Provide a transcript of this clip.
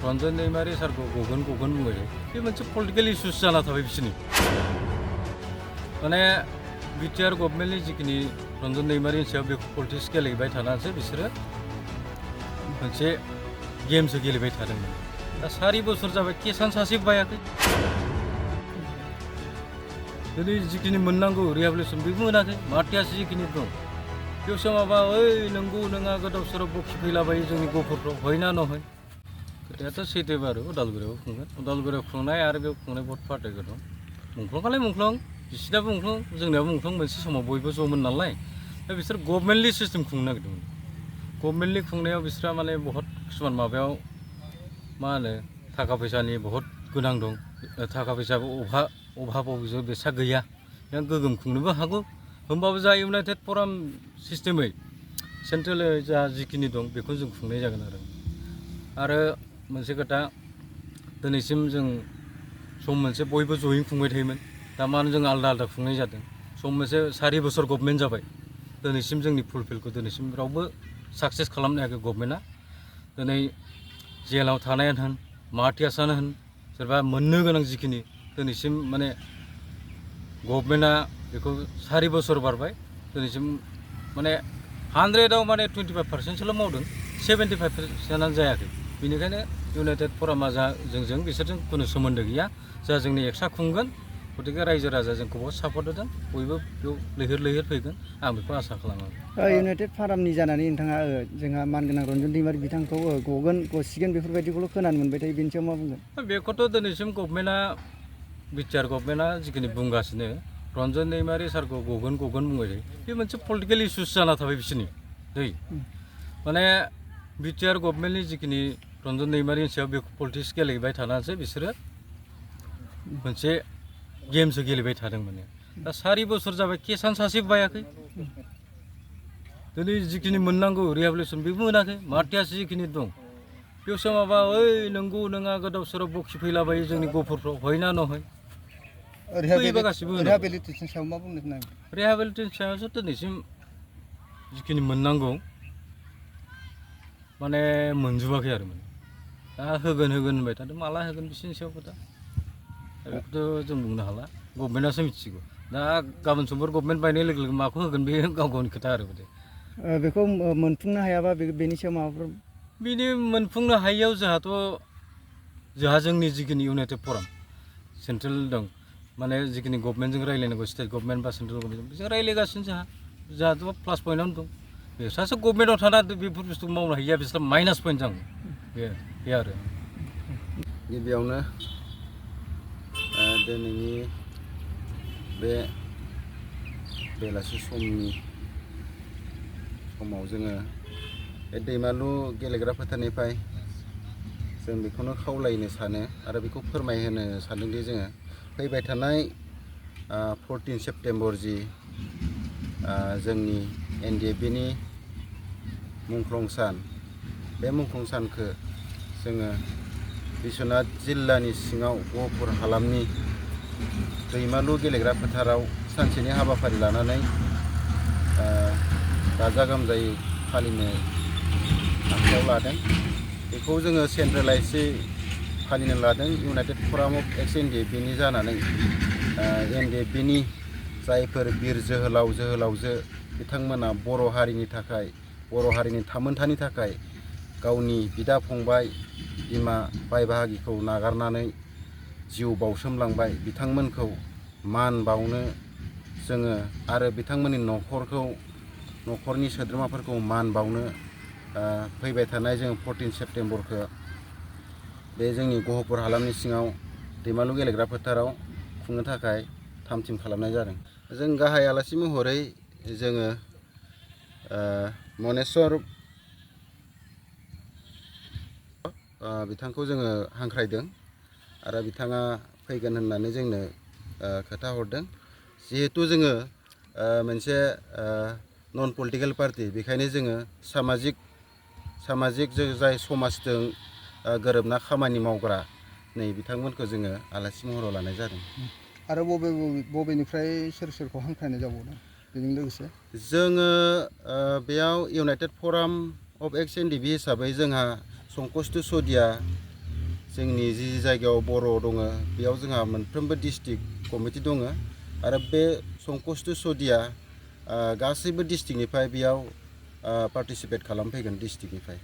रन्जन दैमारि सारखौ गगोन बुङो बे मोनसे पलिटिकेल इस्युस जाना थाबाय बिसोरनि माने बिटिआर गभर्नमेन्टनि जिखिनि रन्जन दैमारिनि सायाव बे पलिटिक्स गेलेबाय थानानैसो बिसोरो मोनसे गेमसो गेलेबाय थादोंमोन दा 4 बोसोर जाबाय केसान सासे बायाखै दिनै जिखिनि मोननांगौ रिहेबिलिटेसन बेबो मोनाखै मार्टियासो जिखिनि दं बेयावसो माबा ओइ नंगौ नङा गोदाव सोराव बखि फैलाबायो जोंनि गफुरफ्राव हयना नहय खोथायाथ' सैथो बारु उदालगुरियाव खुंगोन उदालगुरियाव खुंनाय आरो बेयाव खुंनाय बहुत पार्थक्य दं मुंख्लंआलाय मुंख्लं बिसिनाबो मुंख्लं जोंनियाबो मुंख्लं मोनसे समाव बयबो ज'मोन नालाय दा बिसोर गभर्नमेन्टलि सिस्टेम खुंनो नागिरदोंमोन गभर्नमेन्टलि खुंनायाव बिसोरा माने बहुत किसुमान माबायाव मा होनो थाखा फैसानि बहुत गोनां दं थाखा फैसाबो अभाबाव बेसा गैया गोगोम खुंनोबो हागौ होमबाबो जा इउनाइटेड फराम सिस्टेमै सेन्ट्रेल जा जिखिनि दं बेखौ जों खुंनाय जागोन आरो मोनसे खोथा दिनैसिम जों सम मोनसे बयबो जयै खुंबाय थायोमोन दा मानो जों आलदा आलदा खुंनाय जादों सम मोनसे 4 बोसोर गभर्नमेन्ट जाबाय दिनैसिम जोंनि फुलफिलखौ दिनैसिम रावबो साक्सेस खालामनो हायाखै गभर्नमेन्टआ दिनै जेलाव थानायानो होन मार्टियासानो होन सोरबा मोननो गोनां जिखिनि दिनैसिम माने गभर्नमेन्टआ बेखौ 4 बोसोर बारबाय दिनैसिम माने 100आव माने 25%सोल' मावदों 75%आनो जायाखै बेनिखायनो इउनाइटेड फरामा जा जोंजों बिसोरजों खुनु सोमोन्दो गैया जा जोंनि एक्सट्रा खुंगोन गतिके रायजो राजा जोंखौ बहुत सापर्ट होदों बयबो बेयाव लैहोर फैगोन आं बेखौ आसा खालामो इउनाइटेड फरामनि जानानै नोंथाङा जोंहा मानगोनां रन्जन दैमारि बिथांखौ गसिगोन बेफोरबायदिखौल' खोनानो मोनबाय थायो बेनि सायाव मा बुंगोन बेखौथ' दिनैसिम गभर्नमेन्टआ बिटिआर गभर्नमेन्टआ जिखिनि बुंगासिनो रन्जन दैमारि सारखौ गगोन बुङो बे मोनसे पलिटिकेल इस्युस जाना थाबाय बिसोरनि दै माने बिटिआर गभर्नमेन्टनि जिखिनि रन्जन दैमारिनि सायाव बे पलिटिक्स गेलेबाय थानानैसो बिसोरो मोनसे गेमसो गेलेबाय थादों माने दा 4 बोसोर जाबाय केसान सासे बायाखै दिनै जिखिनि मोननांगौ रिहेबिलिटेसन बेबो मोनाखै मार्टियासो जिखिनि दं बेयावसो माबा ओइ नंगौ नङा गोदाव सोराव बखि फैलाबायो जोंनि गफुरफ्राव हयना नहय रिहेबिलिटेसन सायाव मा बुंनो नागिरदों रिहेबिलिटेसन सायावसो दिनैसिम जिखिनि मोननांगौ माने मोनजोबाखै आरो माने दा होगोन होनबाय थादों माला होगोन बिसोरनि सायाव खोथा बेखौथ' जों बुंनो हाला गभर्नमेन्टआसो मिथिगौ दा गाबोन समफोर गभर्नमेन्ट बायनाय लोगो लोगो माखौ होगोन बे गाव गावनि खोथा आरो बेखौ मोनफुंनो हायाबा बेनि सायाव माबाफोर बिनि मोनफुंनो हायियाव जोंहा जोंनि जिखिनि इउनाइटेड फराम सेन्ट्रेल दं माने जिखिनि गभर्नमेन्टजों रायज्लायनांगौ स्टेट गभर्नमेन्ट बा सेन्ट्रेल गभर्नमेन्ट बिजों रायज्लायगासिनो जोंहाथ' प्लास पइन्टआवनो दं बिसोरसो गभर्नमेन्टआव थाना बेफोर बुस्थुखौ मावनो हायिया बिसोर माइनास पइन्ट जागोन बे आरो गिबियावनो दिनैनि बे बेलासि समाव जोङो बे दैमालु गेलेग्रा फोथारनिफ्राय जों बेखौनो खावलायनो सानो आरो बेखौ फोरमायहोनो सानदोंदि जोङो फैबाय थानाय 14 सेप्तेम्बर जि जोंनि NDFBनि मुंख्लं सान बे मुंख्लं सानखौ जोङो बिश्वनाथ जिल्लानि सिङाव गहपुर हालामनि दैमालु गेलेग्रा फोथाराव सानसेनि हाबाफारि लानानै गाजा गोमजायै फालिनो आखायाव लादों बेखौ जोङो सेन्ट्रेलाइजै फालिनो लादों इउनाइटेड फराम अफ एक्स NDFBनि जानानै NDFBनि जायफोर बिर जोहोलावजो बिथांमोना बर' हारिनि थाखाय बर' हारिनि थामोन्थानि थाखाय गावनि बिदा फंबाय बिमा बाय बाहागिखौ नागारनानै जिउ बाउसोमलांबाय बिथांमोनखौ मान बावनो जोङो आरो बिथांमोननि न'खरनि सोद्रोमाफोरखौ मान बावनो फैबाय थानाय जों 14 सेप्तेम्बरखौ बे जोंनि गहपुर हालामनि सिङाव दैमालु गेलेग्रा फोथाराव खुंनो थाखाय थाम-थिम खालामनाय जादों जों गाहाय आलासि महरै जोङो मनेस्वर बिथांखौ जोङो हांख्रायदों आरो बिथाङा फैगोन होननानै जोंनो खोथा हरदों जिहेतु जोङो मोनसे नन पलिटिकेल पार्टी बेखायनो जोङो सामाजिक जाय समाजजों गोरोबना खामानि मावग्रा नै बिथांमोनखौ जोङो आलासि महराव लानाय जादों आरो बबेनिफ्राय सोरखौ हांख्रायनाय जाबावदों बेजों लोगोसे जोङो बेयाव इउनाइटेड फराम अफ एक्स NDFB हिसाबै जोंहा संकष्ट सदिया जोंनि जि जायगायाव बर' दङ बेयाव जोंहा मोनफ्रोमबो डिस्ट्रिक्ट कमिटि दङ आरो बे संकष्ट सदिया गासैबो डिस्ट्रिक्टनिफ्राय बेयाव पार्टिसिपेट खालामफैगोन डिस्ट्रिक्टनिफ्राय